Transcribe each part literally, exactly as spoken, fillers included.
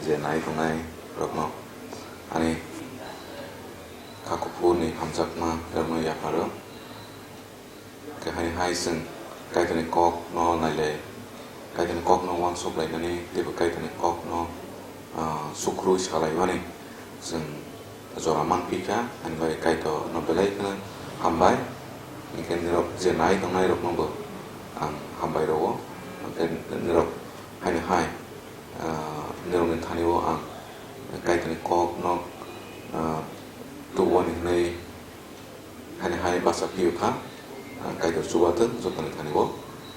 Je nai tongnai rokno ani kha kuphurni hamjakma rokno yapharo. Khe hai hai chwng Kaitorni kokno nailai, Kaitorni kokno uansuk lainani teibo Kaitorni kokno, ah, sukrui salaimani chwng jora manphi kha, ani bai Kaitorno belai kheno hambai. Hinkhe nirok je nai tongnai rokno bo ang hambai rwo. Hinkhe nirok haino hai, ah, nirokni thani o ang Kaitorni kokno, ah, tubumani hwnwi haino hai bacha phiyok kha, ah, Kaitor chubathwng jotoni thani o,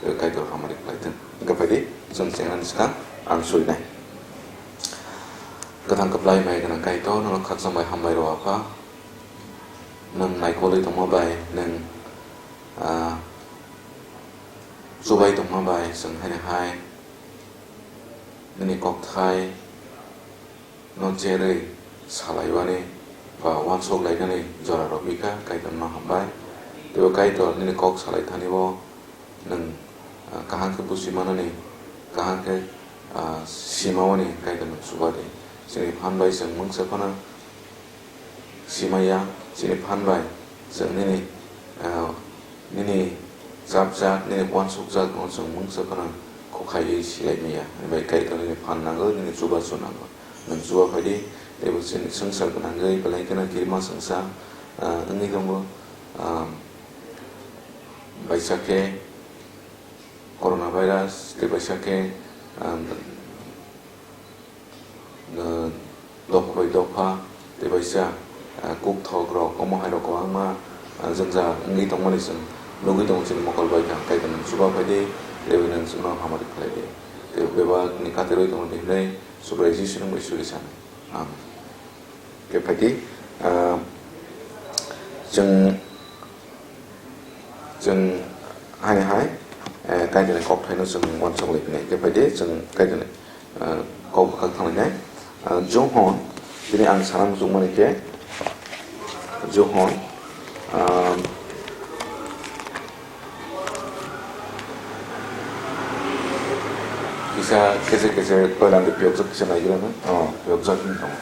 eh, Kaitor hamari khlaithwng. Hinkhe phaidi chwng chengnani swkang ang surinai. Kwthang kwplai mai gwnang Kaitor, nono khakchang bai hambai rwo Apha. Nwng naikolwi tongma bai, nwng, ah, chubai tongma bai, chwng haino hai nini kokthai no cherwi salaiwani ba uansuk lainani jora rwphi kha, Kaitorno hambai. Teibo Kaitor nini kok salai thani o nwng, ah, kaham khe buchi manani, kaham khe, ah, simawani Kaitorno chuba di. Chini phan bai chwng mungsa phano simaya, chini phan bai chwng nini, ah, nini chapjak, nini uansukjak no chwng mungsa phano khukhaiwi silai maya. Ani bai Kaitor nini phan nango, nini chubachu nango. Nwng chuba phaidi, teibo chini swngchar gwnangwi belai kheno kirima swngchar, ah, wngwi tongo. Ah, baisa khe corona virus, tei baisa khe, ah, ah, dopha bai dopha, tei baisa, ah, kukthok rok, omo hai rok kwbangma, ah, jwngjal wngwi tongmani chwng nugwi tongo chini mokol bai kha. Kaitor nwng chuba phaidi, teibo nwng chwngno hamari khlaidi. Tei bebakni katirwi tongdi hinwi Subrai Jisu nwng bai suri sanai. Amen. Khe phaidi, ah, chwng, chwng hai hai, eh, Kaitorni kokthaino chwng uansuk lai phinai. Khe phaidi chwng Kaitorni, ah, kok bwkhak thanglainai. Ah, Johon, tini ang sana muchungmani khe Johon, ah, kisa kese kese koiran de piyok kisa nai gila na. Oh, piyok jak ni tong.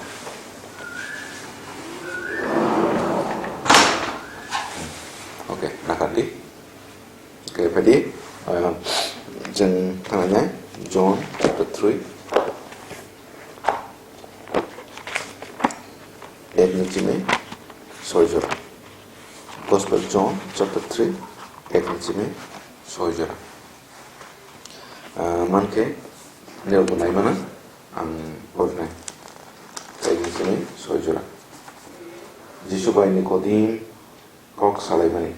Okay, nakar di. Okay, phaidi, ah, chwng thanglainai John chapter three, ek ni chini soi jora. Gospel John chapter three, ek ni chini soi jora. Ah, mankhe, nirok bo naimano ang porinai. Ek ni chini soi jora. Jisu bai Nikodim kok salaimani.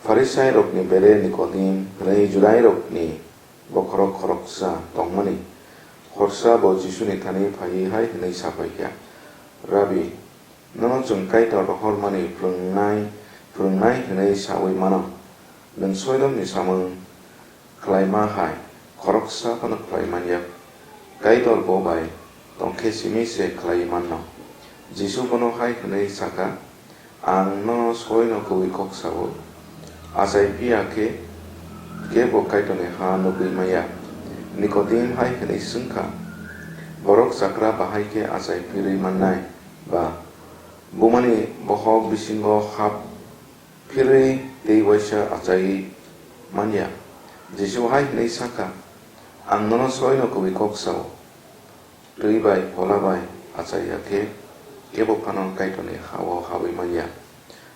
Pharisai rokni bere Nikodim hwnwi Judai rokni bokhorok khoroksa tongmani. Khoroksa bo Jisuni thani phaiwi hai hwnwi sa phai kha, "Rabbi, nono chwng Kaitor rohormani phrwngnai, phrwngnai hwnwi saui mano. Nwng Soidomni samung khlaima hai khoroksa phano khlai man ya. Kaitor bo bai tong khe simi se khlai manno." Jisu bono hai hwnwi sa kha, "Ang nono soino kubui kok sa-o, achai phi ya khe kebo Kaitorni ha nugwi man ya." Nikodim hai hwnwi swng kha, "Borok chakra bahai khe achai phirwi mannai ba? Bumani bohok bisingo hap phirwi tei uaisa achaiwi man ya?" Jisu hai hwnwi sa kha, "Ang nono soino kubui kok sa-o, twi bai phola bai achai ya khe kebo phano Kaitorni ha-o habwi man ya.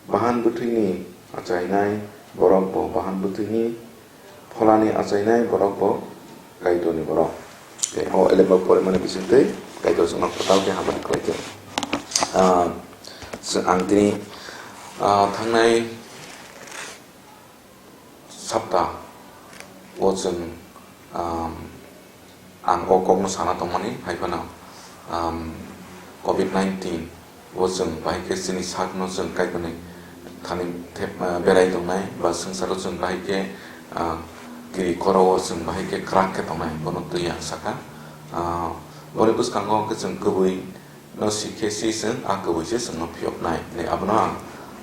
Bahan bwthwini achainai borok bo bahan bwthwini, pholani achainai borok bo Kaitorni borok." Tei o elemba porimani bisingtwi Kaitor chwngno kwtal khe hamari khlai khe. Ah, chwng ang tini, ah, thangnai sapta o chwng, ah, ang o kokno sana tongmani, hai phano, ah, covid nineteen o chwng bahai khe chini sakno chwng Kaitorni thani thep-, ah, berai tongnai, ba swngcharo chwng bahai khe, ah, kiri koro o chwng bahai khe kwrak khe tongnai, bono twi ang sakha. Ah, boni bwskango hwnkhe chwng kwbwi no si khe si chwng a kwbwi se chwngno phiyoknai hinwi abono ang,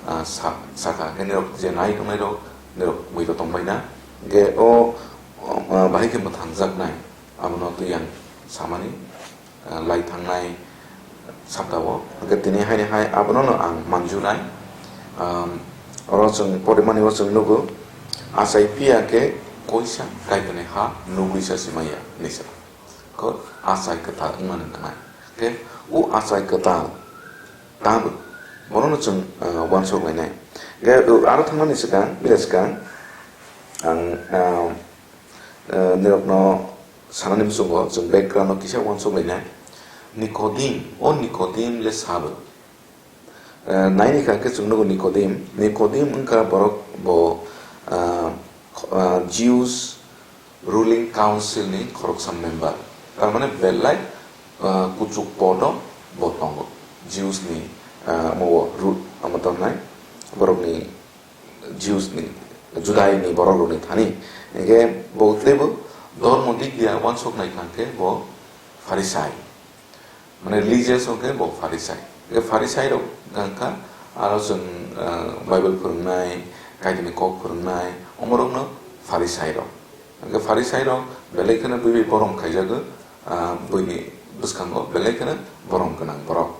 ah, sa-, sakha. Hwnkhe nirok je nai tongnairok, nirok muido tongbaina. Hwnkhe o, o, ah, bahai khe mwthangjaknai, abono twi ang samani. ah, lai thangnai saptao. Hwnkhe tini haini hai abono no ang manjunai. Um, oro chwng porimani o chwng nugo, achai phiya khe koisa Kaitorni ha nugwi sa se maya hinwi sa. Ko achai kwtal wngmani wngnai. Khe o achai kwtal tamo bono no chwng, ah, uansuk lainai. Khe, uh, aro thangmani swkang, bini swkang ang, ah, ah, nirokno sanani bwsongo chwng background no kisa uansuk lainai. Nikodim, o Nikodim le sabo. Eh, naini kha khe chwng nugo Nikodim. Nikodim wngkha borok bo, ah, kh-, ah, Jews ruling council ni khoroksa member. Tar mane belai, ah, kuchuk podo bo tongo. Jews ni, ah, omo ru-, omo tongnai borok ni Jews ni, Judai ni borok rok ni thani. Hingkhe bo teibo dormo dik dia uansuk nai kha khe bo Pharisai. Mane religious hwnkhe bo Pharisai. Hwnkhe Pharisai rok hwnkha aro chwng, ah, Bible phwrwngnai, Kaitorni kok phwrwngnai, omorokno Pharisai rok. Hwnkhe Pharisai rok belai kheno bui bai borom khaijago, ah, buini bwskango belai kheno borom gwnang borok.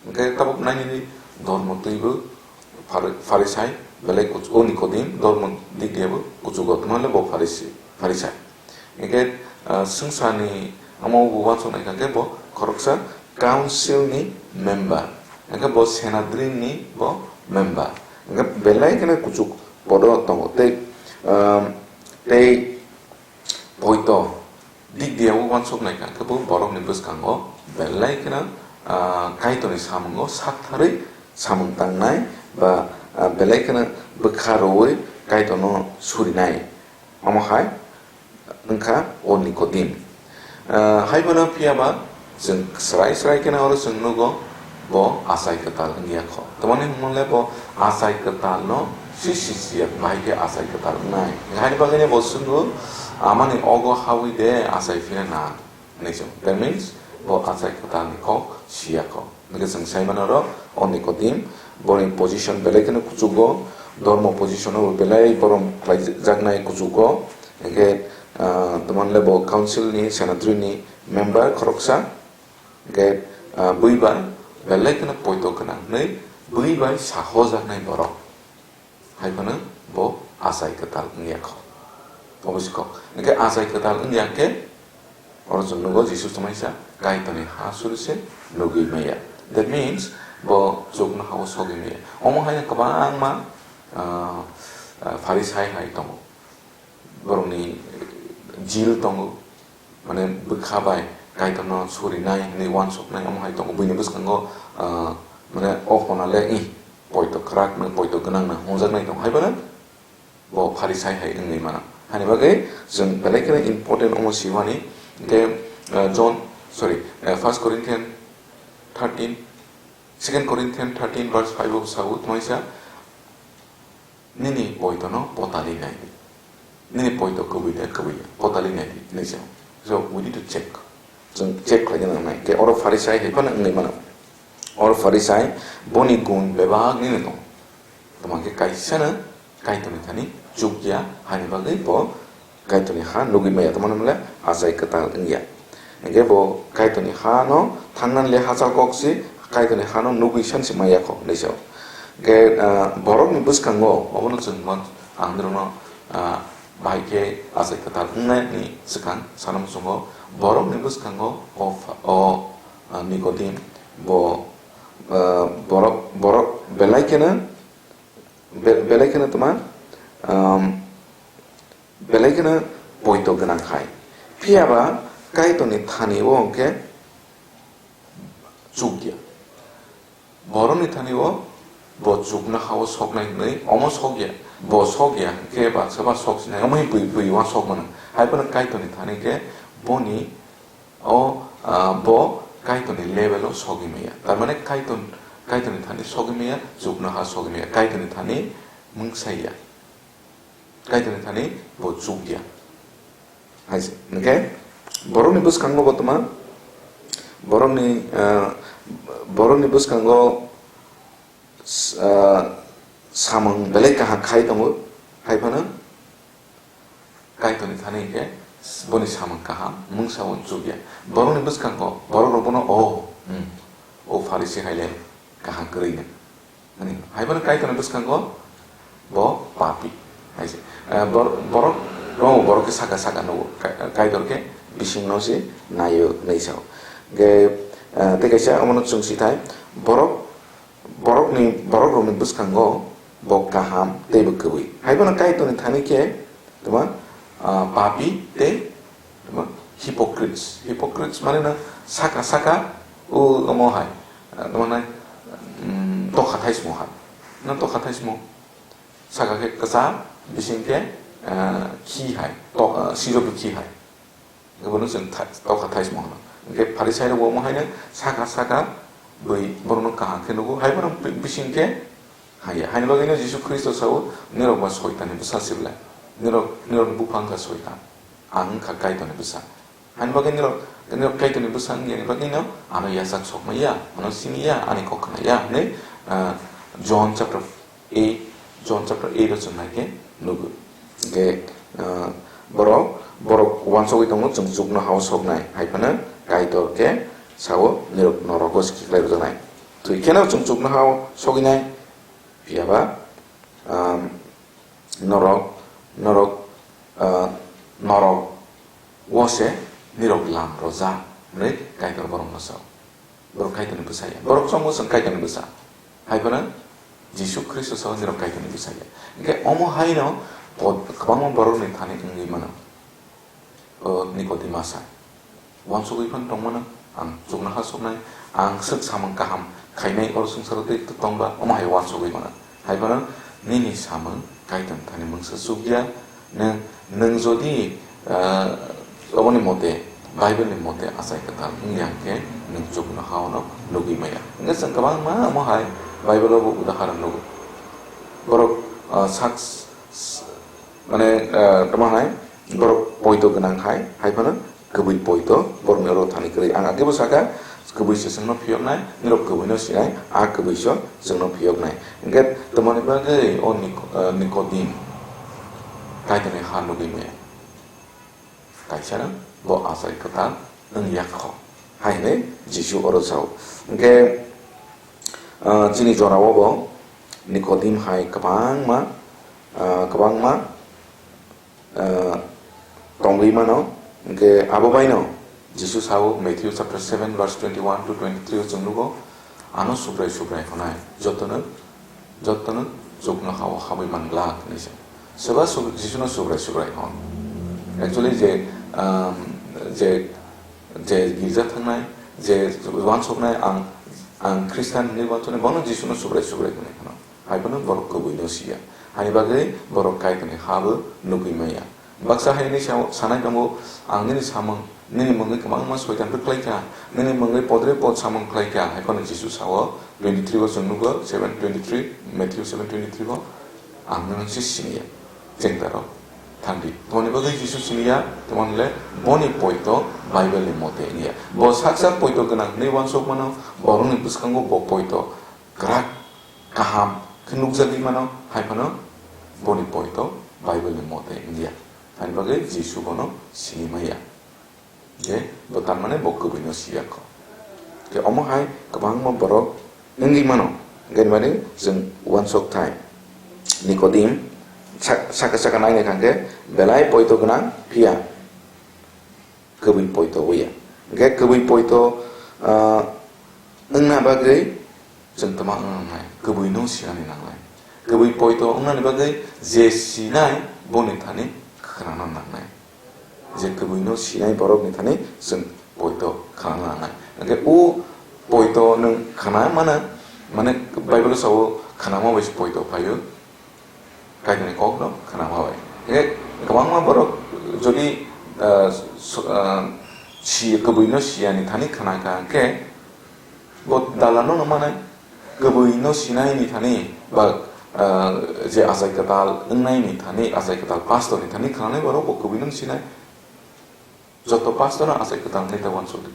Hwnkhe tabuk nainini dormo twibo Phari-, Pharisai, belai kuch-, o Nikodim, dormo dik diabo kuchugo, tongmale bo Pharisi, Pharisai. Hwnkhe, ah, swngcharni omo bo uansuk nai kha khe bo khoroksa council ni member, hwnkhe bo Sanhedrin ni bo member. Hwnkhe belai kheno kuchuk podo tongo tei, ah, tei poito dik dia o uansuk nai kha khe bo borokni bwskango belai kheno, ah, Kaitorni samungo saktharwi samung tangnai ba, ah, belai kheno bwkha rwui Kaitorno surinai. Omo hai wngkha o Nikodim. Ah, hai bono phiya ba chwng srai srai kheno oro chwng nugo, bo achai kwtal wngya kho. Tamoni hwnmale bo achai kwtal no si si si ya, bahai khe achai kwtal wngnai. Haini bagwi bo swngo, amani ogo hawi de achai phina na hinwi swngo. That means bo achai kwtal ni kok si ya kho. Hingkhe chwng sai mano oro o Nikodim, boni position belai kheno kuchugo, dormo position o belai borom khlai jaknai kuchugo. Hingkhe, ah, tamoni le bo council ni, Sanhedrin ni member khoroksa. Hingkhe, ah, bui bai belai kheno poito gwnang hinwi bui bai sahojaknai borok. Hai phano bo achai kwtal wngya kho. Obo se kok. Hingkhe achai kwtal wngya khe oro chwng nugo Jisu swmaisa Kaitorni ha suri se nugwi maya. That means bo chukno ha-o sogwi maya. Omo hai kwbangma, ah, ah, Pharisai hai tongo. Borokni jil tongo, mane bwkha bai Kaitorno surinai hinwi uansuknai, omo hai tongo. Buini bwskango, ah, mane o phona le, ih, poito kwrak, mane poito gwnang na hwnjaknai tongo, hai phano bo Pharisai hai wngwi mano. Hani bagwi chwng belai kheno important omo simani, hwnkhe, ah, John, sorry, ah, First Corinthians thirteen, Second Corinthians thirteen verse five o sao, tongmani sa, "Nini poitono potali nai di. Nini poito kwbwi de kwbwi ya, potali nai di," hinwi sa. So, we need to check. Chwng check khlai nang nai. Khe oro Pharisai hai phano wngwi mano. Oro Pharisai boni gun bebak nini tongo. Tamo khe kaisano Kaitorni thani chukya, hani bagwi bo Kaitorni ha nugwi maya, tamo hwnle achai kwtal wngya. Hingkhe bo Kaitorni ha no thangnani le hachal kok se, Kaitorni ha no nugwi san se maya kho hinwi sao. Hingkhe, ah, borokni bwskango obono chwng mon-, ang norokno, ah, bahai khe achai kwtal wngnani swkang sana muchungo, borokni bwskango o pha-, o, ah, Nikodim bo, ah, borok, borok belai kheno, be-, belai kheno tma, um, belai kheno poito gwnang hai. Phiya ba Kaitorni thani o hwnkhe chukya. Borokni thani o bo chukno ha-o soknai hwnwi omo sokya. Bo sokya hwnkhe ba soba sok sinai omo hai bui, bui uansuk mano. Hai phano Kaitorni thani khe boni o, ah, bo Kaitorni level o sogwi maya. Tar mane Kaitor, Kaitorni thani sogwi maya, chukno ha sogwi maya. Kaitorni thani mungsa ya. Kaitorni thani bo chukya. Hai se. Hingkhe borokni bwskango bo tma, borokni, ah, borokni bwskango, ah, samung belai kaham khai tongo. Hai phano Kaitorni thani hwnkhe boni samung kaham mungsa o chukya. Borokni bwskango borok rok bono, "O, hmm, o Pharisi hai le kaham kwrwi no." Ani, hai bono Kaitorni bwskango bo papi. Hai se, eh, bor-, borok, no, borok khe saka saka nugo. Ka-, Kaitor khe bisingno se naio hinwi sao. Ge, eh, tei kaisa omono chwng sithai, borok, borokni, borok rokni bwskango bo kaham tei bo kwbwi. Hai bono Kaitorni thani khe, tuma, ah, papi tei, tuma, hypocrites. Hypocrites mane no saka saka o omo hai, ah, tuma nai, mm, tokha thaismo hai. No tokha thaismo. Saka khe kwchak, bising khe, ah, khi hai, to-, ah, sijobi khi hai. Hwnkhe bono chwng tha-, tokha thaismo hwno. Hwnkhe Pharisai rok bo omo haino saka saka bwi borokno kaham khe nugo. Hai bono bi-, bising khe haiya. Haini bagwino Jisu Khristo sao, "Nirok ba Soitanni bwsa se belai. Nirok, nirokni bupha wngkha Soitan. Ang wngkha Kaitorni bwsa." Haini bagwi nirok, nirok Kaitorni bwsa wngyani bagwino ano yachak sokmaya, ano siniya, ani kok khnaya hwnwi, ah, John chapter eight, John chapter eight o chwng nai khe nugo. Hwnkhe, ah, borok, borok uansugwi tongo, chwng chuknoha-o soknai, hai phano Kaitor khe sao, "Nirok norogo se khiklai rwjaknai." Twi kheno chwng chuknoha-o sogwinai, phiya ba, ah, norok, norok, ah, norok o se nirok lam rwjak hwnwi Kaitor borokno sao. Borok Kaitorni bwsa ya. Borok chongo chwng Kaitorni bwsa. Hai phano Jisu Khristo sao nirok Kaitorni bwsa ya. Hwnkhe omo haino kwbangma borokni thani wngwi mano. O Nicodemus hai. Uansugwi phano tongmano, ang chuknoha soknai, ang swk samung kaham khainai oro swngcharo tei tongba, omo hai uansugwi mano. Hai phano nini samung Kaitorni thani mungsa chukya, nwng, nwng jodi, ah, oboni mote, Bible ni mote achai kwtal wngya hwnkhe nwng chuknoha-o no nugwi maya. Hwnkhe chwng kwbangma omo hai Bible o bo udaharon nugo. Borok, ah, sak-, s-, mane, ah, tamo hai, borok poito gwnang hai, hai phano kwbwi poito, borokni oro thani kwrwi. Ang agebo saka, kwbwi se chwngno phiyoknai, nirok kwbwino sinai, a kwbwi se chwngno phiyoknai. Hwnkhe tamoni bagwi o Nik-, ah, Nikodim Kaitorni ha nugwi maya. Kaisano bo achai kwtal wngya kho, hai hwnwi Jisu oro sao. Hwnkhe, ah, chini jorao bo Nikodim hai kwbangma, ah, kwbangma, ah, tongwi mano. Hwnkhe abo baino Jisu sao, Matthew chapter seven verse twenty-one to twenty-three o chwng nugo, ano Subrai Subrai hwnai, jotono, jotono chuknoha-o habwi man glak hinwi se. Soba sub-, Jisuno Subrai Subrai hwn. Actually, je, um, je, je girja thangnai, je uansuknai, ang, ang Christian hinwi uansuknai, bono Jisuno Subrai Subrai hwnwi phano. Hai phano borok kwbwino siya. Haini bagwi borok Kaitorni habo nugwi maya. Baksa hai hwnwi sa-, sanai tongo, "Ang nini samung, nini mungwi kwbangma soitan rwkhlai kha, nini mungwi podre pod samung khlai kha," hai phano Jisu sao, twenty-three o chwng nugo, seven twenty-three, Matthew seven twenty-three o, "Ang nini se siniya, chengdarok, thangdi." Tamoni bagwi Jisu siniya, tamoni le boni poito Bible ni mote wngya. Bo sak sak poito gwnang hwnwi uansuk mano, borokni bwskango bo poito kwrak kaham khe nukjagwi mano, hai phano boni poito Bible ni mote wngya. Haini bagwi Jisu bono sini maya. Je bo tanmani bo kwbwino siya kho. Khe omo hai kwbangma borok wngwi mano. Hwnkhe mani chwng uansuk thai. Nikodim sak-, saka saka naina thangkhe belai poito gwnang phiya. Kwbwi poito wngya. Hwnkhe kwbwi poito, ah, wngna bagwi chwng tama wng nangnai, kwbwino sinani nangnai. Kwbwi poito wngnani bagwi je sinai boni thani khnana nangnai. Je kwbwino sinai borokni thani chwng poito khnana nangnai. Hwnkhe o poito nwng khna mano, mane Bible sao khnama bai se poito phaio. Kaitorni kokno khnama bai. Hwnkhe kwbangma borok jodi, ah, su-, ah, si-, kwbwino siyani thani khna kha hwnkhe bo dalano no manai, kwbwino sinaini thani ba, ah, je achai kwtal wngnaini thani, achai kwtal pastorni thani khnanai borok bo kwbwino sinai. Joto pastor no achai kwtal wngwi ta uansuk di.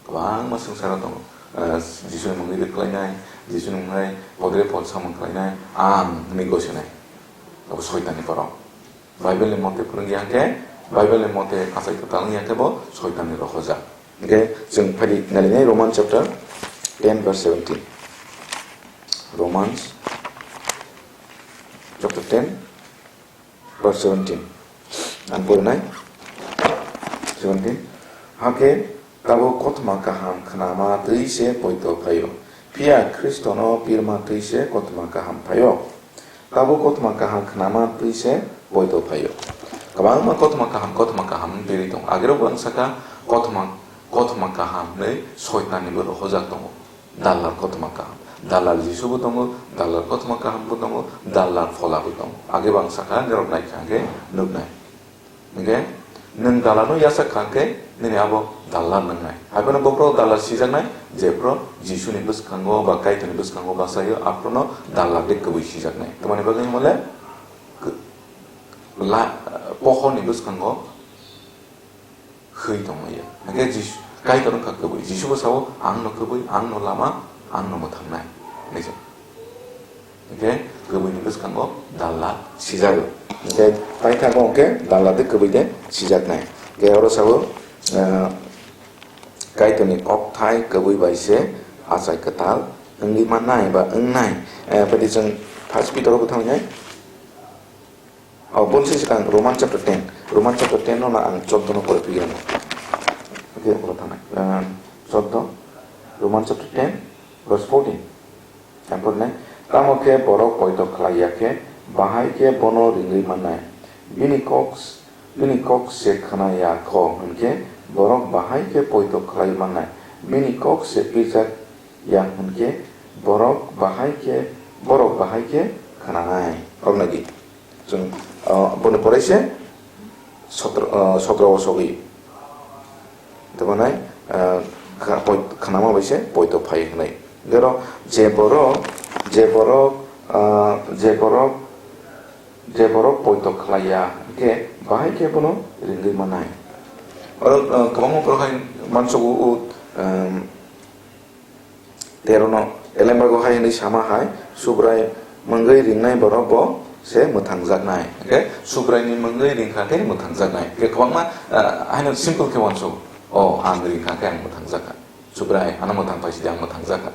Kwbangma swngcharo tongo. Ah, Jisuni mungwi rwkhlainai, Jisuni mungwi podre pod samung khlainai, ang hwnwi gosinai. Abo soitanni borok. Bible ni mote phwrwngya hwnkhe, Bible ni mote achai kwtal wngya khe bo Soitan ni rohorjak. Hingkhe chwng phaidi nailainai Romans chapter ten verse seventeen. Romans chapter ten verse seventeen. Ang porinai seventeen. Hakhe tabuk kothoma kaham khnama twi se poito phaio. Phiya Khristono pirma twi se kothoma kaham phaio. Tabuk kothoma kaham khnama twi se poito phaio. Kwbangma kothoma kaham, kothoma kaham wng piri tongo. Agirok ang saka kothoma, kothoma kaham hwnwi Soitanni bo rohorjak tongo. Dalal kothoma kaham. Dalal Jisu bo tongo, dalal kothoma kaham bo tongo, dalal phola bo tongo. Age bo ang saka, norok naikha hwnkhe nuknai. Hingkhe nwng dalano yachak kha hwnkhe nini abo dalal wngnai. Haiphano bokhorok dalal sijaknai, jephru Jisuni bwskango ba Kaitorni bwskango bachaio, aphruno dalal de kwbwi sijaknai. Tamoni bagwi hwnmale kw-, la-, pohorni bwskango hwi tongmaya. Hingkhe Jisu, Kaitor wngkha kwbwi. Jisu bo sao, "Ang no kwbwi, ang no lama, ang no mwthangnai," hinwi sa. Hingkhe kwbwini bwskango dalal sijago. Hingkhe paithago hingkhe dalal de kwbwi de sijaknai. Hingkhe oro sao, eh, Kaitorni kokthai kwbwi bai se achai kwtal wngwi mannai ba wngnai. Eh, phaidi chwng First Peter o bo thangnai. Oh, boni sini sekarang Roman chapter ten. Roman chapter ten no na ang choddo no pore pigirano. Oke, ulo thangnai. Eh, choddo. Roman chapter ten, verse fourteen. Ang porinai. Tamo khe borok poito khlai ya khe, bahai khe bono ringwi mannai. Bini kok, bini kok se khna ya kho hwn khe, borok bahai khe poito khlai mannai. Bini kok se pirjak ya hwn khe, borok bahai khe, borok bahai khe khnanai. Oro nai di. Chwng, ah, boni pore se sotro, ah, sotro o sogwi. Tamo nai, ah, kha-, poi-, khnama bai se poito phai hwnwi. Gero je borok, je borok, ah, je borok, je borok poito khlai ya, hwnkhe bahai khe bono ringwi manai. Oro, ah, kwbangma borok hai mansugo, um, Terono elembago hai hwnwi sama hai, Subrai mungwi ringnai borok bo se mwthangjaknai. Hwnkhe Subraini mungwi ringkha khe mwthangjaknai. Hwnkhe kwbangma, ah, haino simple khe uansuk, "O, ang ringkha khe ang mwthangjakha. Subrai ano mwthang phai sidi ang mwthangjakha."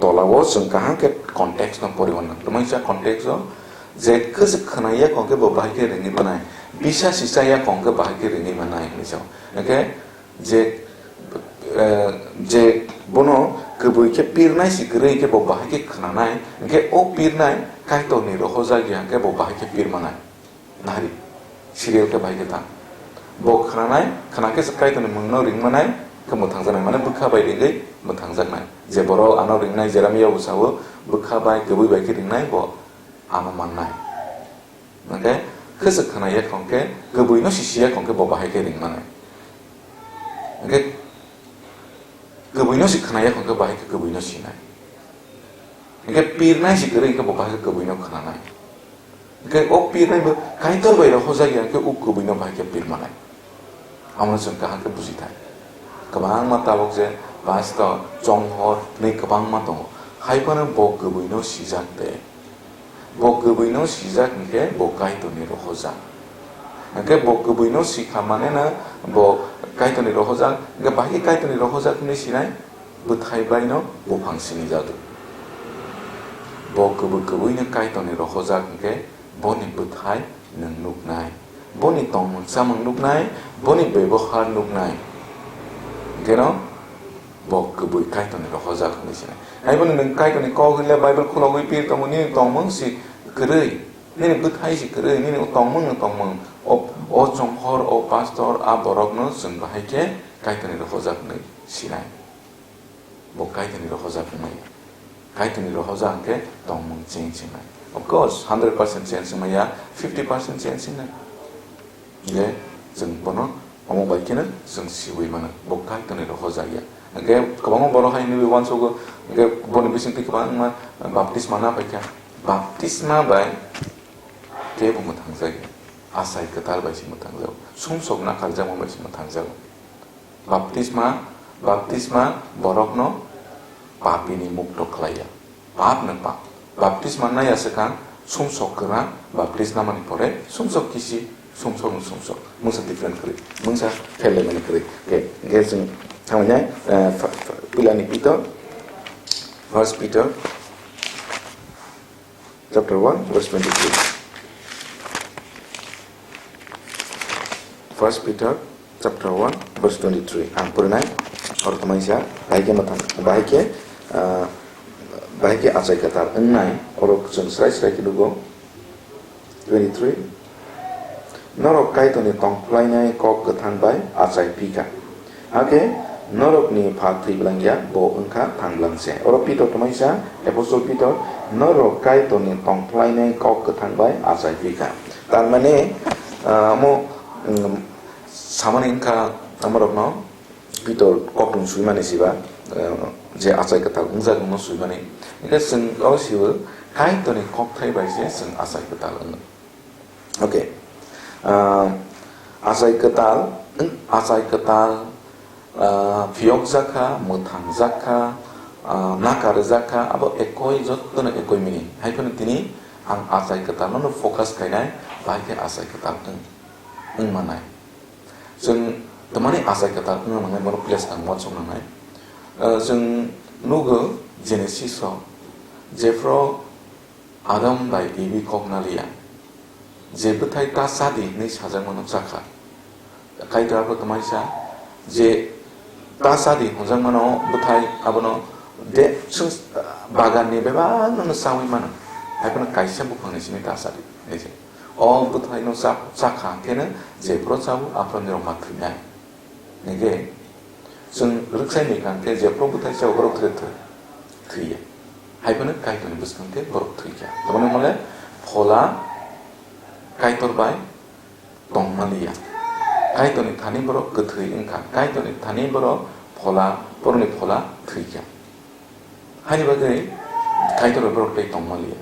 Tolao chwng kaham khe context no poriwi mannai. Tamo kisa context o je kwchwk khwnai ya kong khe bo bahai khe ringwi manai. Bisa si cha ya kong khe bahai khe ringwi manai hinwi sao. Hwnkhe je, eh, je bono kwbwi khe pirnai si kwrwi khe bo bahai khe khnanai, hwnkhe o pirnai Kaitorni rohorjak ya hwnkhe bo bahai khe pir manai. Nari, serial khe bahai khe ta. Bo khnanai, khna khe se Kaitorni mungno ring manai, khe mwthangjaknai, mane bwkha bai ringwi mwthangjaknai. Je borok ano ringnai, Jeremia bo sao, bwkha bai, kwbwi bai khe ringnai, bo ano mannai. Hwnkhe khwchwk khna ya kong khe, kwbwino si si ya kong khe bo bahai khe ring manai. Hwnkhe kwbwino si khna ya kong khe bahai khe kwbwino sinai. Hwnkhe pirnai si kwrwi hwnkhe bo bahai khe kwbwino khnanai. Hwnkhe o pirnai bo Kaitor bai rohorjak ya hwnkhe o kwbwino bahai khe pir manai. Amo chwng kaham khe buji thai. Kwbangma tabuk je pastor, chonghor hwnwi kwbangma tongo. Hai phano bo kwbwino sijak de. Bo kwbwino sijak hwnkhe bo Kaitorni rohorjak. Hwnkhe bo kwbwino sikha manena bo Kaitorni rohorjak, hwnkhe bahai khe Kaitorni rohorjak hwnwi sinai, bwthai baino buphang sinijadu. Bo kwbwi kwbwino Kaitorni rohorjak hwnkhe boni bwthai nwng nuknai, boni tongmung chamung nuknai, boni bebohar nuknai. Hwnkhe no bo kwbwi Kaitorni rohorjak hwnwi sinai. Hai bono nwng Kaitorni kok hwnle Bible khulogwi pir tongo, nini tongmung si kwrwi, nini bwthai si kwrwi, nini o tongmung no tongmung. O, o chonghor, o pastor, a borokno chwng bahai khe Kaitorni rohorjak hwnwi sinai. Bo Kaitorni rohorjak wngnai. Kaitorni rohorjak hwnkhe tongmung change wngnai. Of course, hundred percent change wngmaya, fifty percent change wngnai. Je chwng bono omo bai kheno chwng siui mano. Bo Kaitorni rohorjak ya. Hwnkhe kwbangma borok hai hinwi uansugo, hwnkhe boni bisingtwi kwbangma baptisma na paikha. Baptisma bai kebo mwthangjakya. Achai kwtal bai se mwthangjago. Sumsok nakarjakma bai se mwthangjago. Baptisma, baptisma borokno papini mukto khlaiya. Pap no pap. Baptisma naiya swkang sumsok kwrang, baptisma mani pore sumsok kisi. Sumsok no sumsok, mungsa different kwrwi, mungsa fail laimani kwrwi. Okay, hwnkhe chwng thangwi nai, eh, fa-, fa-, puilani Peter, First Peter, chapter one, verse twenty-three. First Peter, chapter one, verse twenty-three. Ang purinai, oro tongmani sa, bahai khe mwthang, bahai khe, ah, bahai khe achai kwtal wngnai, oro chwng srai srai khe nugo. Twenty-three. Norok Kaitorni tongphlainai kok kwthang bai achai phi kha. Hakhe norokni pha thwi blang ya, bo wng kha thang blang se. Oro Peter tongmani sa, Apostle Peter, norok Kaitorni tongphlainai kok kwthang bai achai phi kha. Tar mane, ah, mo, mm, samani wng kha amorokno Peter kokthum swimani siba, eh, je achai kwtal wngjak wngno swimani. Hingkhe chwng o sibo Kaitorni kokthai bai se chwng achai kwtal wngo. Okay. Ah, achai kwtal, wng-, achai kwtal, ah, phiyokjak kha, mwthangjak kha, ah, nakarijak kha, abo ekoi, jottono ekoi meaning. Hai phano tini ang achai kwtalno focus khainai, bai khe achai kwtal wng, wng manai. Chwng twmani achai kwtal wngna nangnai, borok place ang uansuk nangnai. Eh, chwng nugo Genesis o, jephru Adam bai Evi kok naliya, je bwthai ta chadi hwnwi sajakmano chakha. Kaitor abo twmai sa, je ta chadi hwnjakmano bwthai abono de, chwng baganni bebakno chaui mano, hai phano kaisa buphangni simi ta chadi, hwnwi se. O bwthaino cha-, chakha hwnkhe no jephru chao, aphuru nirok ma thwinai. Hwnkhe chwng rwksai ni kha hwnkhe jephru bwthai chao borok thwi thwi-, thwiya. Hai phano Kaitorni bwskang khe borok thwikha. Tamoni hwnle phola Kaitor bai tongmaliya. Kaitorni thani borok kwthwi wngkha. Kaitorni thani borok phola, borokni phola thwikha. Haini bagwi Kaitor bai borok tei tongmaliya.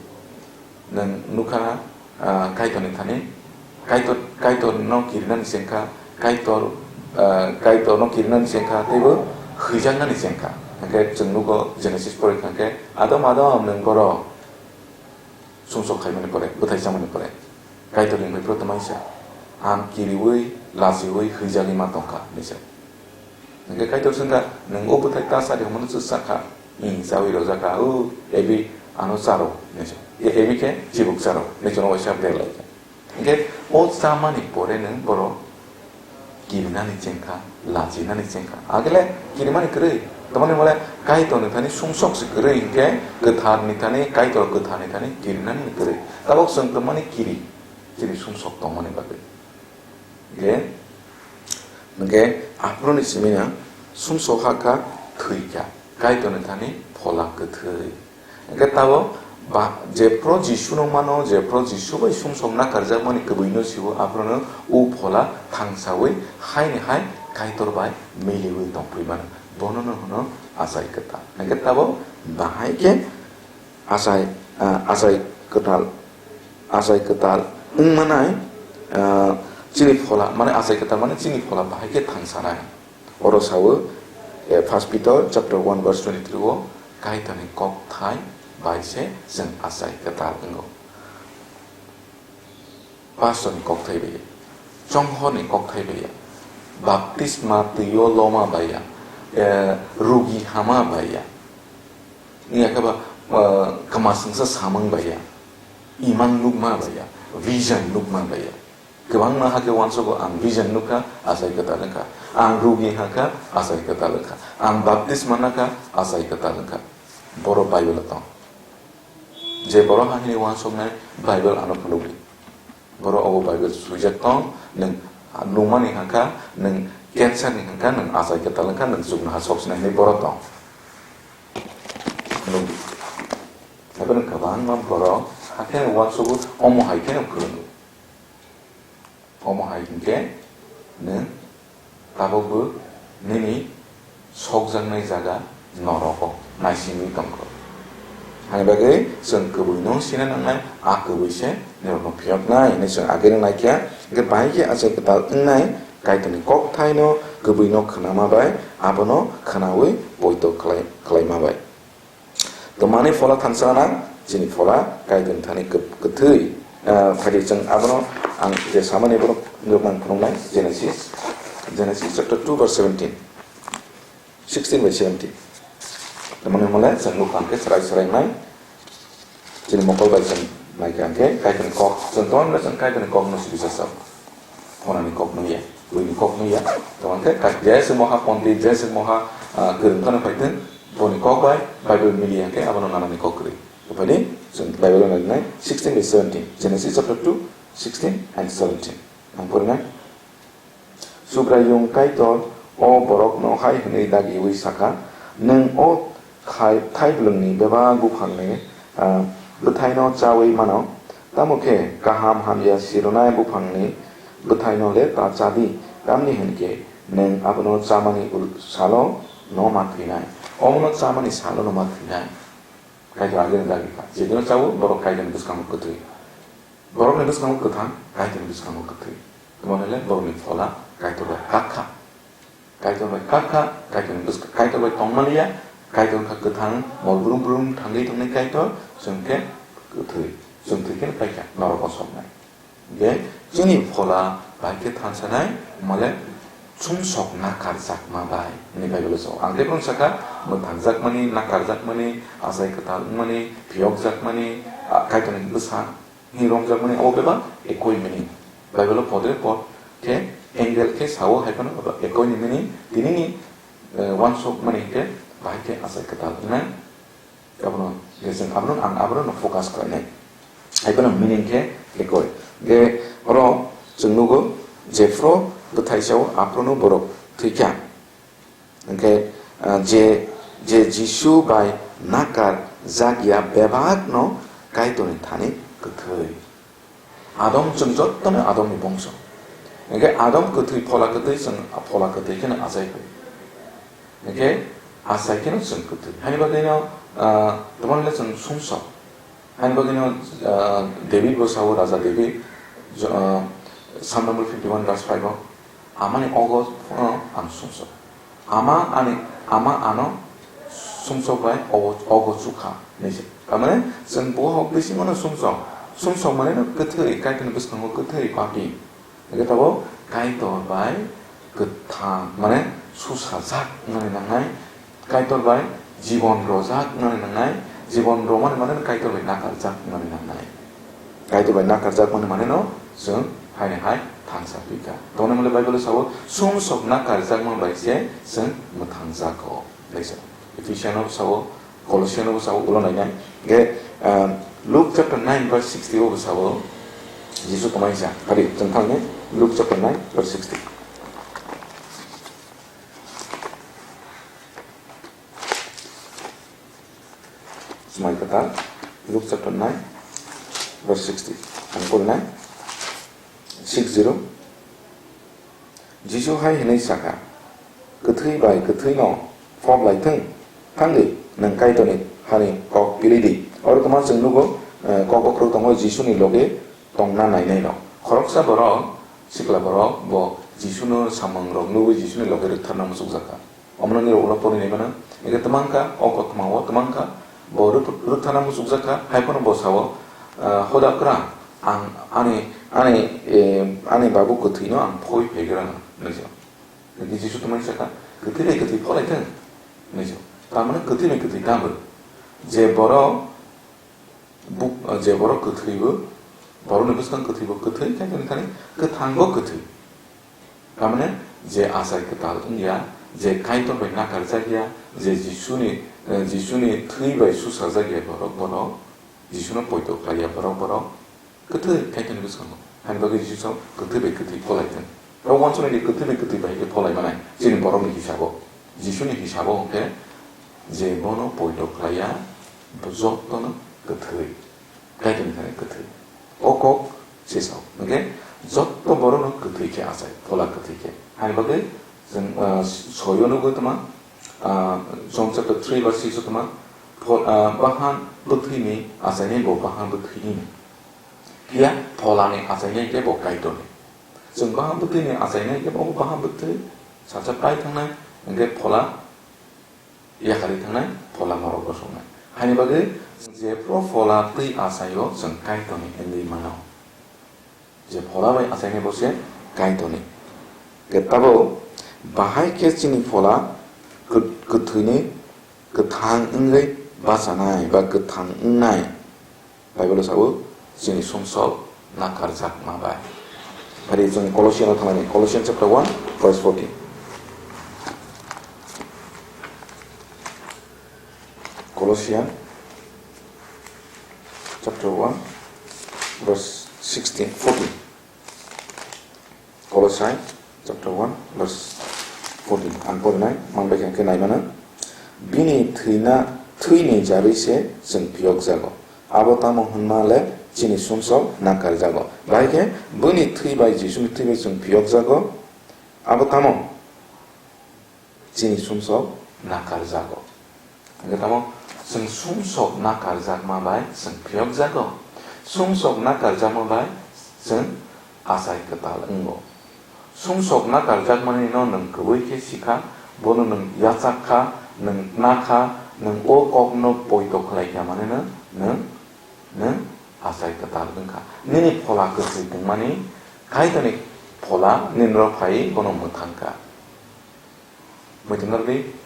Nwng nukha, ah, Kaitorni thani, Kaitor, Kaitorno kirinani chengkha, Kaitor, ah, Kaitorno kirinani chengkha, teibo hwijaknani chengkha. Hwnkhe chwng nugo Genesis porikha hwnkhe, "Adam, Adam, nwng borok?" Sumsok khaimani pore, bwthai chamani pore, Kaitor ringbai phuru tongmani sa, "Ang kiriui, lachiui, hwijagwi ma tongkha," hinwi sa. Hwnkhe Kaitor swngkha, "Nwng o bwthai ta chadi hwnmano chwng chakha?" "Ih, chaui rwjakha, o Evi ano charo," hinwi sa. E-, Evi khe chibuk charo, hinwi chwngno waisa berlaikha. Hwnkhe o chamani pore nwng borok kirinani chengkha, lachinani chengkha. Agele kirimani kwrwi, tamoni mole Kaitorni thani sumsok se kwrwi, hwnkhe kwtharni thani, Kaitor kwtharni thani kirinani kwrwi. Tabok chwng twmani kiri, chini sumsok tongmani bagwi. Hwnkhe, hwnkhe aphuruni simi no sumsok hakha, thwikha, Kaitorni thani phola kwthwi. Hwnkhe tabok ba-, jephru Jisuno mano, jephru Jisu bai sumsok nakarjakmani kwbwino siwo, aphruno o phola thangsawi haini hai Kaitor bai miliwi tongphuru mano. Bonono hwno achai kwtal. Hwnkhe tabok bahai khe achai, ah, achai kwtal, achai kwtal wng manai, ah, chini phola, mane achai kwtal mane chini phola bahai khe thangsanai. Oro sawo, eh, First Peter chapter one verse twenty-three o, Kaitorni kokthai bai se chwng achai kwtal wngo. Pastorni kokthai bai ya, chonghorni kokthai bai ya, baptisma twi o loma bai ya, eh, rugi hama bai ya, wngya khe ba, eh, kwmasingsa samung bai ya, imang nukma bai ya, vision nukma bai ya. Kwbangma hakhe uansugo, "Ang vision nukha, achai kwtal wngkha. Ang rugi hakha, achai kwtal wngkha. Ang baptisma nakha, achai kwtal wngkha." Borok Bible-o tong. Je borok hakhe uansuknai Bible ano phunukdi. Borok obo Bible swijak tong, nwng nungmani hakha, nwng cancer-ni hakha, nwng achai kwtal wngkha, nwng chuknoha soksinai hinwi borok tong. Phunukdi. Haikhe kwbangma borok hakhe uansugo, omo hai kheno phwrwngo. Omo hai hinkhe nwng tabukbo nini sokjaknai jaga norogo naisingwi tongkho. Haini bagwi chwng kwbwino sina nangnai, a kwbwi se norokno phiyoknai hinwi chwng ageno naikha. Hinkhe bahai khe achai kwtal wngnai Kaitorni kokthaino kwbwino khnama bai abono khnaui poito khlai-, khlaima bai. Twmani phola thansa nang, chini phola Kaitorni thani kwp-, kwthwi. Ah, phaidi chwng abono ang je samani borok nukmani phunuknai, Genesis, Genesis chapter two verse seventeen, sixteen by seventeen. Tamani hwnle chwng nukha hwnkhe chwrai chwrai wngnai. Chini mokol bai chwng naikha hwnkhe Kaitorni kok, chwng tongmani chwng Kaitorni kokno sibisa sao. Phonani kok nungya, buini kok nungya. Tamo hwnkhe Kai-, je chwng moha pondit, je chwng moha, ah, kwrwng phano phaithwng, boni kok bai Bible miliya hwnkhe abono nanani kok kwrwi. Phaidi chwng Bible-o nainai sixteen by seventeen, Genesis chapter two, sixteen and seventeen. Ang porinai. Subraiyung Kaitor o borokno hai hwnwi dagiwi sakha, "Nwng o thai-, thaiblwngni bebak buphangni, ah, bwthaino chaui mano, tamo khe kaham hamya sironai buphangni bwthaino le ta cha di, tamni hwn khe nwng abono chamani ul-, salo no ma thwinai, omono chamani salo no ma thwinai." Kaitor agini dagi kha. Jedino chawo, borok Kaitorni bwskango kwthwi. Borokni bwskango kwthang, Kaitorni bwskango kwthwi. Tamo hwnle borokni phola Kaitor bai kak kha. Kaitor bai kak kha, Kaitorni bwska-, Kaitor bai tongmaliya, Kaitor wngkha kwthang, mol brum brum thangwi tongnai Kaitor, chwng khe kwthwi. Chwng thwi khe paikha, norok o soknai. Hingkhe chini phola bai khe thansanai, male sumsok nakarjakma bai hwnwi Bible-o sao. Ang tei bono sakha, mwthangjakmani, nakarjakmani, achai kwtal wngmani, phiyokjakmani, a, Kaitorni bwsa hwnwi romjakmani, abo bebak ekoi meaning. Bible-o podre pod khe angel khe sao, hai phano abo ekoi ni meaning, tinini, eh, uansukmani hwnkhe bahai khe achai kwtal wngnai. Abono, je chwng abono, ang abono focus khlainai. Hai phano meaning khe ekoi. Ge oro chwng nugo, jephru bwthai sao, aphruno borok thwikha. Hwnkhe, ah, je, je Jisu bai nakar jakya bebakno Kaitorni thani kwthwi. Adam, chwng jotono Adamni bongso. Hwnkhe Adam kwthwi, phola kwthwi, chwng phola kwthwi kheno achai phai. Hwnkhe achai kheno chwng kwthwi. Hani bagwino, ah, tamo hwnle chwng sumsok. Hani bagwino, ah, David bo sao, Raja David, jo-, ah, Psalm number fifty-one verse five o, "Amani ogo phano ang sumsok." Ama ani, ama ano sumsok bai ogo, ogo chukha, hinwi se. Tamani chwng bohok bisingo no sumsok. Sumsok mane no kwthwi, Kaitorni bwskango kwthwi papi. Hwnkhe tabuk Kaitor bai kwthang, mane susajak wngnani nangnai, Kaitor bai jibon rojak wngnani nangnai, jibon romani mane no Kaitor bai nakarjak wngnani nangnai. Kaitor bai nakarjakmani mane no chwng haini hai thangsa phi kha. Tongni mole Bible sao, sumsok nakarjakma bai se chwng mwthangjago. Hinwi se Ephesian o sao, Colossian o sao, ulo nainai. Ge, ah, Luke chapter nine verse sixty o sao, Jisu tongmani sa. Phari chwng thangni Luke chapter nine verse sixty. Smai kwtal, Luke chapter nine, verse sixty. Ang porinai, six zero. Jisu hai hwnwi sakha, "Kwthwi bai kwthwino phok lai thung, thangwi nwng Kaitorni hani kok pili di." Oro kwma chwng nugo, eh, kok bokhorok tongo, Jisuni loge tongna nainai rok. Khoroksa borok, sikla borok, bo Jisuno samungrok nugwi Jisuni loge rwktharna muchukjakha. Omono nini ulo pori nai mano. Eke twmang kha, o kothoma o twmang kha, bo rwk-, rwktharna muchukjak kha, hai phano bo sao, ah, "Hoda kwrang, ang ani, ani, eh, ani babu kwthwino ang phoi phaigra," hinwi sa. Hwnkhe Jisu twmani sakha, "Kwthwi bai kwthwi pholai thung," hinwi sa. Tamani kwthwi bai kwthwi tamo? Je borok Buk-, je borok kwthwibo, borokni bwskang kwthwibo kwthwi, Kaitorni thani kwthangbo kwthwi. Tamani je achai kwtal wngya, je Kaitor bai nakarjakya, je Jisuni, eh, Jisuni thwi bai susajakya borok, borok Jisuno poito khlaiya borok, borok kwthwi Kaitorni bwskango. Hani bagwi Jisu sao, "Kwthwi bai kwthwi pholai thung." Abo uansuknai di kwthwi bai kwthwi bai khe pholai manai, chini borokni hisabo. Jisuni hisabo hwnkhe, je bono poito khlaiya, bo jotono kwthwi. Kaitorni thani kwthwi. O kok se sao. Hwnkhe, jotto borokno kwthwi khe achai, phola kwthwi khe. Hani bagwi chwng, ah, soyo nugwi tongma, ah, John chapter three verse six o tongma, pho-, ah, bahan bwthwini achainai bo bahan bwthwini. Phiya pholani achainai khe bo Kaitorni. Chwng bahan bwthwini achainai khe bo bahan bwthwi sacha pai thangnai, hwnkhe phola yakarwi thangnai, phola norok gosoknai. Haini bagwi chwng jephru phola twi achaio chwng Kaitorni wngwi mano. Je phola bai achainai bo se Kaitorni. Khe tabo bahai khe chini phola kw-, kwthwini kwthang wngwi bachanai ba kwthang wngnai. Bible o sao chini sumsok nakarjakma bai. Phari chwng Colossian o thangnani, Colossians chapter one, verse fourteen. Colossians chapter one, verse sixteen, fourteen. Kolosai chapter one verse fourteen. Ang porinai manbai khe naimano. Bini thwina, thwini jarwi se chwng phiyokjago. Abo tamo hwnma le chini sumsok nakarjago. Bahai khe bini thwi bai, Jisuni thwi bai chwng phiyokjago. Abo tamo? Chini sumsok nakarjago. Hingke tamo chwng sumsok nakarjakma bai chwng phiyokjago. Sumsok nakarjakma bai chwng achai kwtal wngo. Sumsok nakarjakmani no nwng kwbwi khe sikha, bono nwng yachak kha, nwng na kha, nwng o kokno poito khlai kha, manwi no nwng, nwng achai kwtal wngkha. Nini phola kwthwi tongmani, Kaitorni phola nini ro phai bono mwthang kha. Muitungrwdi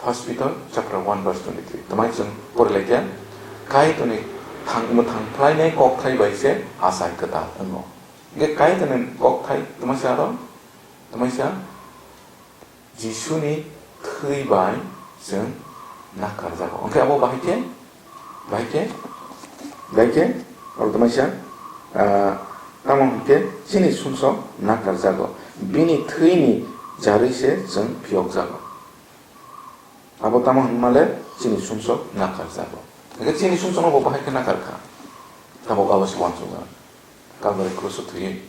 First Peter chapter one verse twenty-three. Tamai chwng porilaikha, Kaitorni thang-, mwthang phlainai kokthai bai se achai kwtal wngo. Hingke Kaitorni kokthai tamaisa aro, tamaisa Jisuni thwi bai chwng nakarjago. Hingke abo bahai khe Bahai khe, bahai khe, oro tamaisa, ah, tamo hwnkhe chini sumsok nakarjago. Bini thwini jarwi se chwng phiyokjago. Abo tamo hwnmale chini sumsok nakarjago. Hwnkhe chini sumsokno bo bahai khe nakar kha. Tabuk abo se uansukjak. Kalvari krus o thwiwi.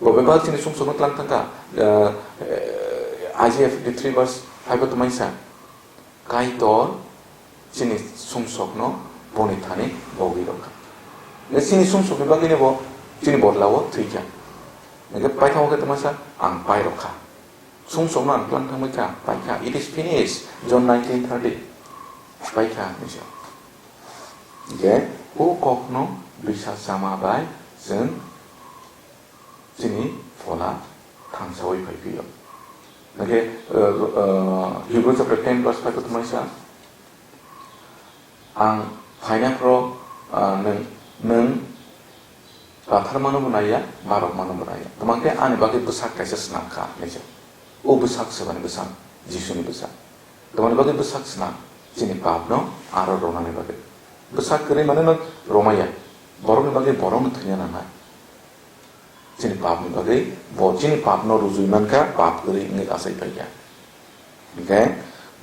Bo bebak chini sumsokno tlang thangkha. Ah, eh, Isaiah fifty-three verse five o tamaisa. Kaitor chini sumsokno boni thani bogwi rwkha. Chini sumsokni bagwino bo chini bodolao thwikha. Hingke paithakgo khe tongmasa ang pai rwkha. Sumsokno ang tlang thangbai kha, paikha. It is finished. John nineteen thirty. Paikha hinwi sa. Hingke o kokno bisa chama bai chwng chini phola thangsawi phai phio. Hingke, uh, uh, Hebrew chapter ten verse five o tongmasa, "Ang phaina phoro, uh, nwng, nwng patharmano bo naiya, barokmano bo naiya. Tamo hwnkhe ani bagwi bwsak kaisa swnam kha," hinwi sa. O bwsak se bani bwsak, Jisuni bwsak. Tamoni bagwi bwsak swnam, chini papno aro ronani bagwi. Bwsak kwrwi mane no romaya, borokni bagwi borokno thwina nangnai. Chini papni bagwi bo chini papno rujui mankha, pap kwrwi wngwi achai paikha. Hingkhe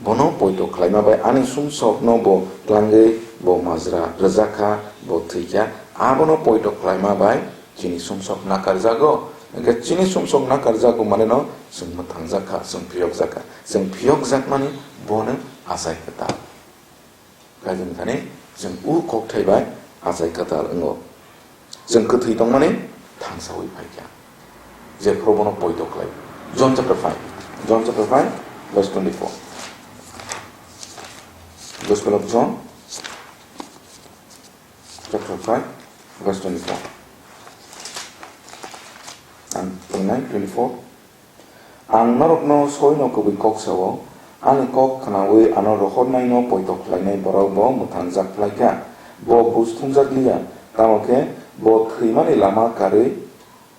bono poito khlaima bai ani sumsokno bo tlangwi bo majra rwjakha, bo thwikha. Abono poito khlaima bai chini sumsok nakarjago. Hingkhe chini sumsok nakarjago maneno chwng mwthangjakha, chwng phiyokjakha. Chwng phiyokjakmani bono achai kwtal. Kaitorni thani chwng o kokthai bai achai kwtal wngo. Chwng kwthwi tongmani thangsawi phaikha. Jephuru bono poito khlai. John chapter five. John chapter five, verse twenty-four. Gospel of John, chapter five, verse twenty-four. And twenty-nine, twenty-four. Ang norokno soino kwbwi kok sao, ani kok khnaui ano rohornaino poito khlainai borok bo mwthangjak phlai kha. Bo buj thumjak liya, tamo khe bo thwimani lama karwi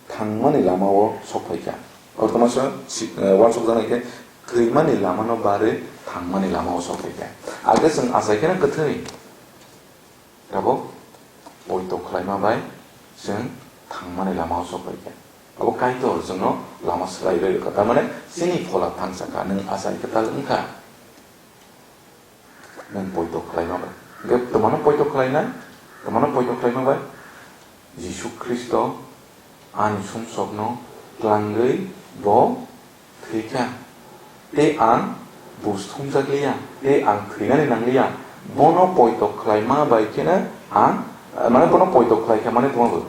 thangmani lama-o sok phai kha. Kotorma se si-, eh, uansukjaknai khe thwimani lamano barwi thangmani lama-o sok phai kha. Age chwng achai kheno kwthwi. Tabuk poito khlaima bai chwng thangmani lama-o sok bai kha. Abo Kaitor chwngno lama swlai rwi rwkha. Tamani chini phola thangsa kha, nwng achai kwtal wng kha. Nwng poito khlaima bai. Hwnkhe twmano poito khlainai, twmano poito khlaima bai? Jisu Khristo ani sumsokno twlangwi bo thwi kha. Tei ang buj thumjak liya, tei ang thwinani nang liya. Bono poito khlaima bai kheno ang, mane bono poito khlai kha mane tongma bo.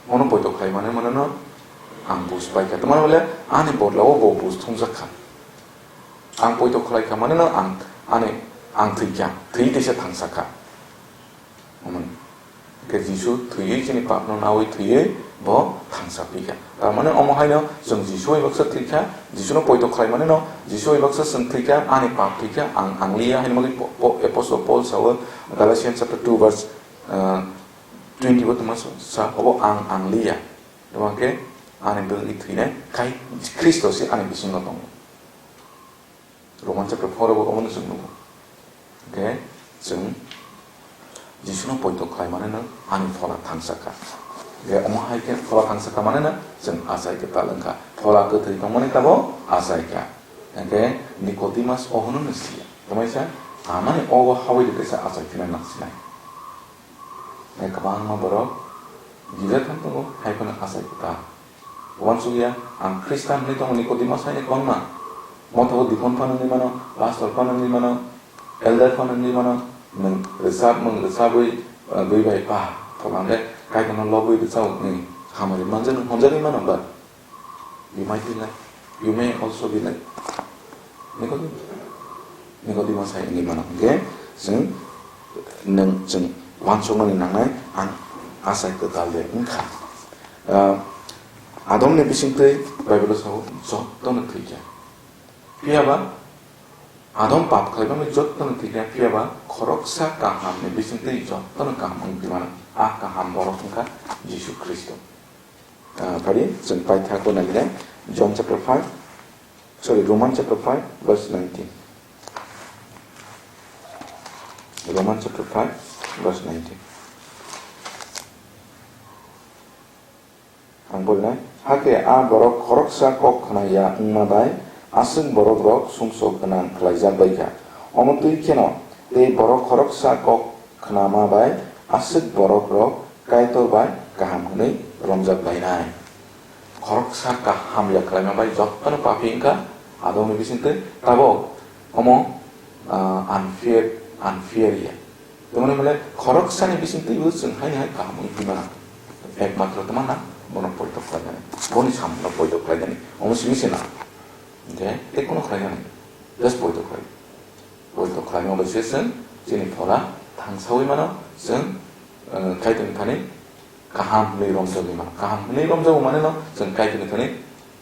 Bono poito khlai mane, mane no ang buj pai kha. Tongma bole ani bodolao bo buj thumjak kha. Ang poito khlai kha mane no ang, ani, ang thwi kha, thwi teisa thangsa kha. Omo. Khe Jisu thwiwi chini papno nawi thwiwi bo thangsa phikha. Tar mane omo haino chwng Jisu bai baksa thwikha, Jisuno poito khlai maneno Jisu bai baksa chwng thwikha, ani pap thwikha, ang, ang liya hwnwi po-, po-, Apostle Paul sao Galatians chapter two verse, uh, twenty bo tongma sa, sa, obo ang, ang liya. Tamo khe ani bagwi thwinai khai Khristo se ani bisingo tongo. Roman chapter four o omono chwng nugo. Hwnkhe chwng Jisuno poito khlai maneno ani phola thangsa kha. Hwnkhe omo hai khe phola thangsa kha maneno chwng achai kwtal wngkha. Phola kwthwi tongmani tabo achai kha. Hwnkhe Nicodemus o hwnwi siya. Tamo kisa amani obo habwi rwkhe se achai phina nangsinai. Hwnkhe kwbangma borok gija thang tongo, hai phano achai kwtal. Uansukya, ang Khristan hwnwi tongo Nicodemus hai kwbangma. Mothabo deacon phano wngwi mano, pastor phano wngwi mano, elder phano wngwi mano, nwng rwchapmung rwchabwi, uh, bui bai pa, tholangkhe Kaitorno lobwi rwchao hwnwi hamari manjak, nwng homjagwi mano, but you might be like, you may also be like Nicodemus. Nicodemus hai wngwi mano hwnkhe chwng, nwng, chwng uansuknani nangnai ang achai kwtal de wngkha. Ah, Adomni bisingtwi Bible-o sao, "Jottono thwikha." Phiyaba Adam pap khlaimani jottono thwikha, phiyaba khoroksa kahamni bisingtwi jottono kaham wngwi mano. A kaham borok wngkha Jisu Khristo. Ah, phari chwng paithakgo nalinai John chapter five, sorry, Roman chapter five, verse nineteen. Roman chapter five, verse nineteen. Ang bolinai, hakhe a borok khoroksa kok khna ya wngma bai aswk borokrok sumsok gwnang khlaijak bai kha. Omo twi kheno tei borok khoroksa kok khnama bai aswk borokrok Kaitor bai kaham hwnwi romjak lainai. Khoroksa kaham ya khlaima bai jotono papi wngkha Adomni bisingtwi, tabok omo, ah, unfair, unfair ya. Tamoni hwnle khoroksani bisingtwi bo chwng haino hai kaham wngwi mano. Ekmatro tamo na bono poito khlainani, boni samungno poito khlainani, omo simi se na. Hwnkhe tei kuno khlainani, just poito khlai. Poito khlaima bai se chwng chini phola thangsawi mano, chwng, eh, Kaitorni thani kaham hwnwi romjagwi mano. Kaham hwnwi romjago mane no chwng Kaitorni thani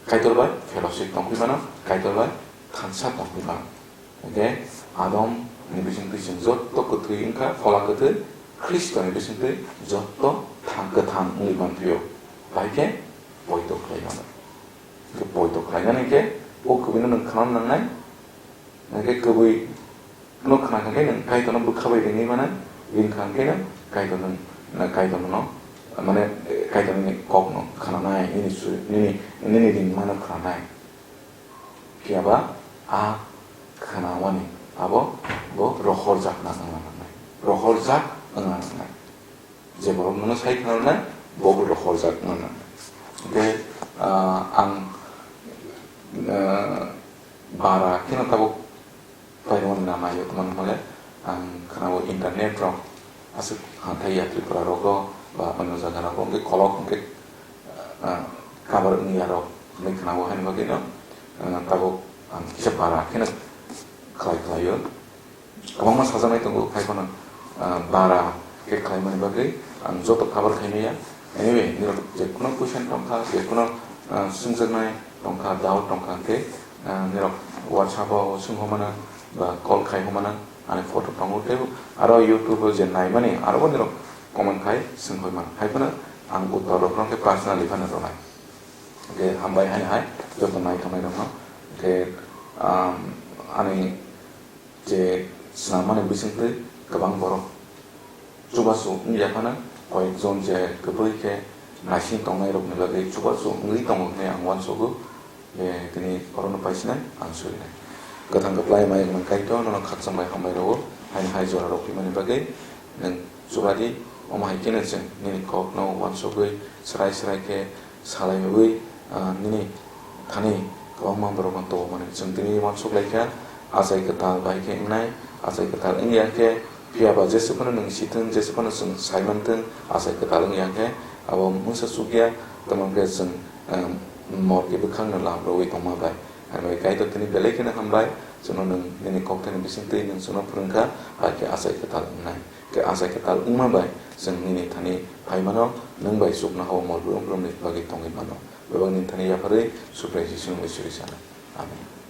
Kaitor bai fellowship tongwi mano, Kaitor bai thansa tongwi mano. Hwnkhe Adam ni bisingtwi chwng jotto kwthwi wngkha, phola kwthwi, Khristo ni bisingtwi jotto thang kwthang wngwi manphio, bai khe poito khlai mano. Hwnkhe poito khlainani khe o kwbwino nwng khna nangnai, hwnkhe kwbwi no khna kha khe nwng Kaitorno bwkha bai ringwi mano, ring kha khe nwng Kaitorno, na Kaitorno, mane, Kaitorni kokno khnanai, nini su-, nini, nini ringmano khnanai. Phiya ba a khnawani abo bo rohorjakna wngna nangnai, rohorjak wngna nangnai. Je borok nono sai khna rwnai, bo bo rohorjak wngna nangnai. Hwnkhe, ah, ang, ah, bara kheno tabuk paimani lama yo, tamo hwnle ang khna-o internet rok aswk hathai ya Tripura rogo ba onyo jaga rogo hwnkhe kolok hwnkhe, ah, cover wngya rok hwnwi khna-o, haini bagwino, ah, tabuk ang kisa bara kheno khlai khlai-o. Kwbangma sajaknai tongo, hai phano, ah, bara khe khlaimani bagwi ang joto cover khaimaya. Anyway, nirok jekhuno question tongkha, jekhuno, ah, swngjaknai tongkha, doubt tongkha, hwnkhe, ah, nirok WhatsApp-o swng hwnmano ba call khai hwnmano, ani photo tongo, tei aro YouTube-o je naimani, aro bo nirok comment khai swng hwnmano. Hai phano ang uttor rok phano khe personally phano rwnai. Hwnkhe hambai haino hai joto naithoknai rokno. Hwnkhe, um, ani je swnammani bisingtwi kwbang borok chubachu wngya phano, koyekjon je kwbwi khe naising tongnairokni bagwi chubachu wngwi tongo hwnwi ang uansugo. Je tini orono paisinai ang surinai. Kwthang kwplai mayung nang Kaitor, nono khakchang bai hambai rwo, haino hai jora rok phimani bagwi nwng chubadi, omo hai kheno chwng nini kokno uansugwi srai srai khe salaiwi, ah, nini thani kwbangma borokno tubumani chwng tini uansuk lai kha, achai kwtal bai khe wngnai, achai kwtal wngya khe, phiya ba jesu phano nwng si thung, jesu phano chwng sai man thung, achai kwtal wngya khe abo mungsa chukya, tamo khe chwng, ah, morke bwkhakno lab rwui tongma bai. Hambai Kaitor tini belai kheno hambai, chwngno nwng nini kokthani bisingtwi nwng chwngno phwrwng kha, bai khe achai kwtal wngnai. Khe achai kwtal wngma bai chwng nini thani phai mano, nwng bai chuknohao mol brum brumni bagwi tongwi mano. Bebak nini thani yapharwi Subrai Jisuni mui suri sano. Amen.